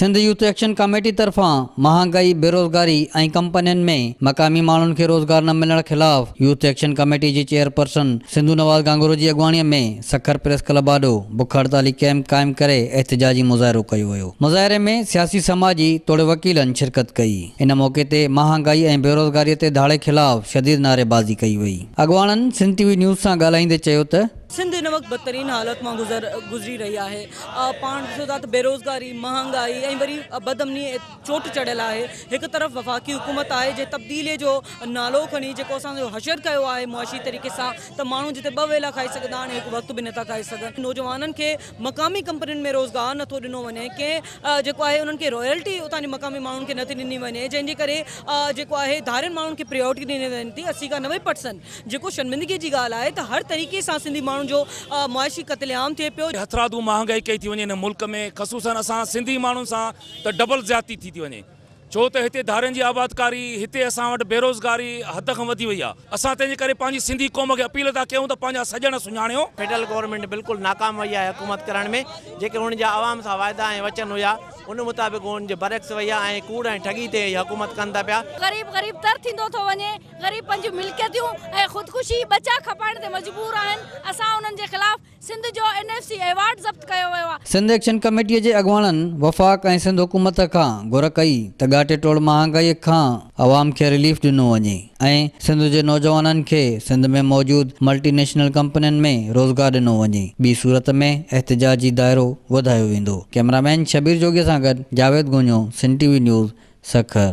Sindh youth action committee طرفان مهانگائي، بيروزگاري ۽ ڪمپنين ۾ مقامي ماڻهن کي روزگار نه ملڻ خلاف يوٿ ايڪشن ڪاميٽي جي چيئرپرسن سنڌو نواز گانگهرو جي اڳواڻي ۾ سکر پريس ڪلب آڏو بک هڙتالي ڪئمپ قائم ڪري احتجاجي مظاهرو ڪيو ويو. مظاهري ۾ سياسي سماجي توڙي وڪيلن شرڪت ڪئي. ان موقعي تي مهانگائي ۽ بيروزگاري تي ڌاڙي خلاف شديد نعريبازي ڪئي وئي. اڳواڻن سنڌ ٽي وي نيوز سان ڳالهائيندي چيو ته. سنڌ هن وقت بدترين حالت مان گذر گذري رهي آهي. پاڻ ڏسو ٿا ته بيروزگاري، مهانگائي ۽ وري بدامني چوٽ چڙهيل آهي. هڪ طرف وفاقي حڪومت آهي جنهن تبديلي جو نالو کڻي جيڪو اسان جو حشر ڪيو آهي معاشي طريقي سان ته ماڻهو جتي ٻه ويلا کائي سگهندا هاڻي هڪ وقت به نٿا کائي سگهن. نوجوانن کي مقامي ڪمپنين ۾ روزگار نٿو ڏنو وڃي ڪنهن جيڪو آهي انهن کي رائلٽي اتان جي مقامي ماڻهن کي نٿي ڏني وڃي جنهن جي ڪري جيڪو آهي ڌارين ماڻهن کي پريورٽي ڏني وڃي ٿي 80 کان 90 پرسنٽ. جيڪو شرمندگي جي ڳالهه آهي ته هر طريقي سان سنڌي ماڻهن جو معاشي قتل عام ٿئي پيو. هٿرادو مهانگائي ڪئي ٿي وڃي هن ملڪ ۾ خصوصن اسان سنڌي ماڻهن سان ته ڊبل زيادتي ٿي ٿي وڃي ڇو ته هتي ڌارين جي آبادڪاري هتي اسان وٽ بيروزگاري حد کان وڌي وئي آهي اسان تنهن جي ڪري پنهنجي سنڌي قوم کي اپيل ٿا ڪيون ته پنهنجا سڄڻ سڃاڻيو. فيڊرل گورنمينٽ بلڪل ناڪام وئي آهي حڪومت ڪرڻ ۾ جيڪي انهن جا عوام سان واعدا ۽ وچن هيا ان مطابق ان جي برعڪس وئي آهي ۽ ڪوڙ ۽ ٺڳي تي هي حڪومت ڪن ٿا پيا. غريب غريب تر ٿيندو ٿو وڃي. غريب پنهنجون ملڪيتون ۽ خودڪشي ٻچا کپائڻ تي مجبور آهن، اسان انهن جي خلاف سنڌ جو اين ايف سي ايوارڊ ضبط ڪيو ويو آهي. سنڌ ايڪشن ڪميٽيء جي اڳواڻن وفاق ۽ سنڌ حڪومت کان گهر ڪئي ته ڳاٽي ٽوڙ مهانگائيء کان عوام کي رليف ڏنو وڃي ۽ سنڌ جي نوجوانن کي سنڌ ۾ موجود ملٽي نيشنل ڪمپنين ۾ روزگار ڏنو وڃي، ٻي صورت ۾ احتجاجي دائرو وڌايو ويندو. ڪئميرا مين شبير جوڳي سان گڏ Javed Gonyo, Sindh T V news, Sukkur.